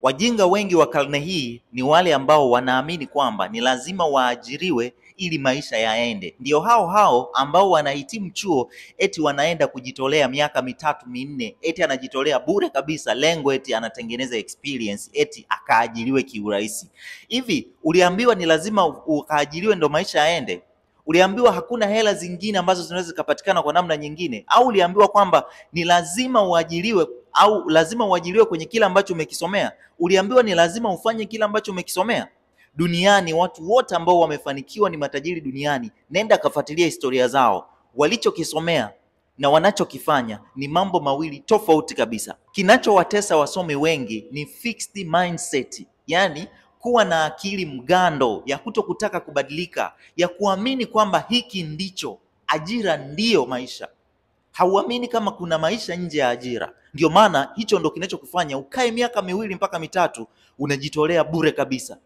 Wajinga wengi wa karne hii ni wale ambao wanaamini kwamba ni lazima waajiriwe ili maisha yaende. Ndio hao hao ambao wanahitimu chuo eti wanaenda kujitolea miaka mitatu minne, eti anajitolea bure kabisa, lengo eti anatengeneza experience, eti akaajiriwe kiurahisi. Hivi uliambiwa ni lazima ukaajiriwe ndo maisha yaende? Uliambiwa hakuna hela zingine ambazo zinaweza zikapatikana kwa namna nyingine? Au uliambiwa kwamba ni lazima uajiriwe au lazima uajiriwe kwenye kile ambacho umekisomea? Uliambiwa ni lazima ufanye kile ambacho umekisomea? Duniani watu wote ambao wamefanikiwa ni matajiri duniani, nenda kafuatilia historia zao, walichokisomea na wanachokifanya ni mambo mawili tofauti kabisa. Kinachowatesa wasomi wengi ni fixed mindset, yani kuwa na akili mgando ya kutokutaka kubadilika, ya kuamini kwamba hiki ndicho ajira, ndiyo maisha. Hauamini kama kuna maisha nje ya ajira. Ndio maana hicho ndo kinachokufanya ukae miaka miwili mpaka mitatu unajitolea bure kabisa.